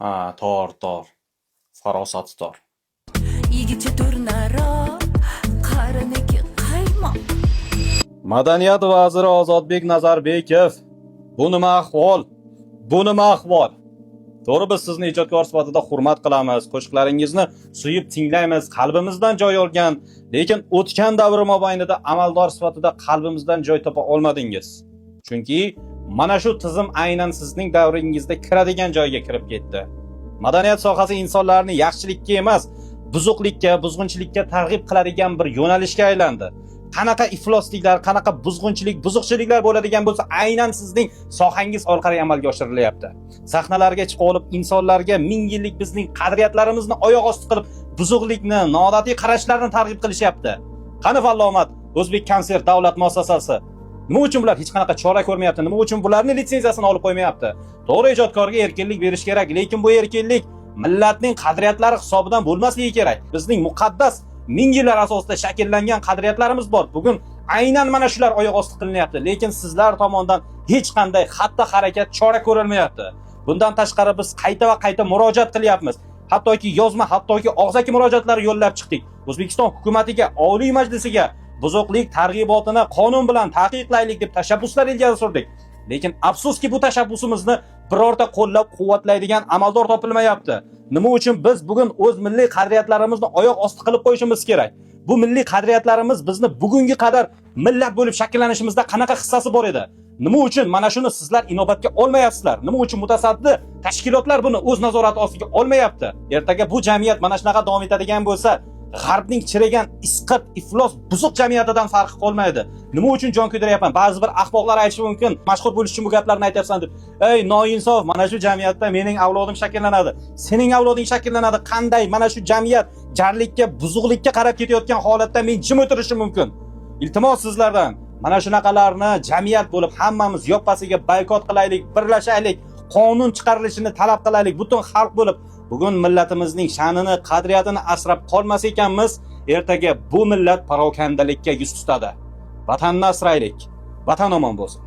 Ha, tor, tor. Farosati tor. Yigitcha turnaro qariniki qaymoq. Madaniyat vaziri Ozodbek Nazarbekov, bu nima ahvol? Bu nima ahvol? To'g'ri, biz sizni ijodkor sifatida hurmat qilamiz, qo'shiqlaringizni suyib tinglaymiz, qalbimizdan joy olgan, lekin o'tgan davr mobaynida amaldor sifatida qalbimizdan joy topa olmadingiz. Chunki mana shu tizim aynan sizning davringizda kiradigan joyga kirib ketdi. Madaniyat sohasi insonlarni yaxshilikka emas, buzuqlikka, buzg'unchilikka targ'ib qiladigan bir yo'nalishga aylandi. Qanaqa iflosliklar, qanaqa buzg'unchilik, buzuqchiliklar bo'ladigan bo'lsa, aynan sizning sohangiz orqali amalga oshirilyapti. Sahnalarga chiqib olib, insonlarga ming yillik bizning qadriyatlarimizni oyoq osti qilib, buzuqlikni, noodatiy qarashlarni targ'ib qilishyapti. Qani Vallomat O'zbek konsert davlat muassasasi? Nima uchun bular hech qanaqa chora ko'rmayapti? Nima uchun bularni litsenziyasini olib qo'ymayapti? To'g'ri, ijodkorga erkinlik berish kerak, lekin bu erkinlik millatning qadriyatlari hisobidan bo'lmasligi kerak. Bizning muqaddas ming yillar asosida shakllangan qadriyatlarimiz bor. Bugun aynan mana shular oyoq osti qilinyapti, lekin sizlar tomonidan hech qanday xatti harakat, chora ko'rilmayapti. Bundan tashqari, biz qayta va qayta murojaat qilyapmiz. Hattoki yozma, hattoki og'zaki murojaatlar yo'llab chiqdik. O'zbekiston hukumatiga, Oliy Majlisiga buzuqlik targ'ibotini qonun bilan taqiqlaylik deb tashabbuslar ilgari surdik. Lekin afsuski, bu tashabbusimizni birorta qo'llab quvvatlaydigan amaldor topilmayapti. Nima uchun biz bugun o'z milliy qadriyatlarimizni oyoq osti qilib qo'yishimiz kerak? Bu milliy qadriyatlarimiz bizni bugungi qadar millat bo'lib shakllanishimizda qanaqa hissasi bor edi? Nima uchun mana shuni sizlar inobatga olmayapsizlar? Nima uchun mutasaddi tashkilotlar buni o'z nazorati ostiga olmayapti? Ertaga bu jamiyat mana shunaqa davom etadigan bo'lsa, g'arbning chirigan, isqit, iflos, buzuq jamiyatidan farqi qolmaydi. Nima uchun jon kuydiryapman? Ba'zi bir ahmoqlar aytishi mumkin, mashhur bo'lish uchun bu gaplarni aytyapsan deb. Ey noinsof, mana shu jamiyatda mening avlodim shakllanadi, sening avloding shakllanadi. Qanday mana shu jamiyat jarlikka, buzuqlikka qarab ketayotgan holatda men jim o'tirishim mumkin? Iltimos sizlardan, mana shunaqalarni jamiyat bo'lib hammamiz yoppasiga boykot qilaylik, birlashaylik, qonun chiqarilishini talab qilaylik butun xalq bo'lib. Bugun millatimizning sha'nini, qadriyatini asrab qolmas ekanmiz, ertaga bu millat parokandalikka yuz tutadi. Vatanni asraylik, vatan omon bo'lsin.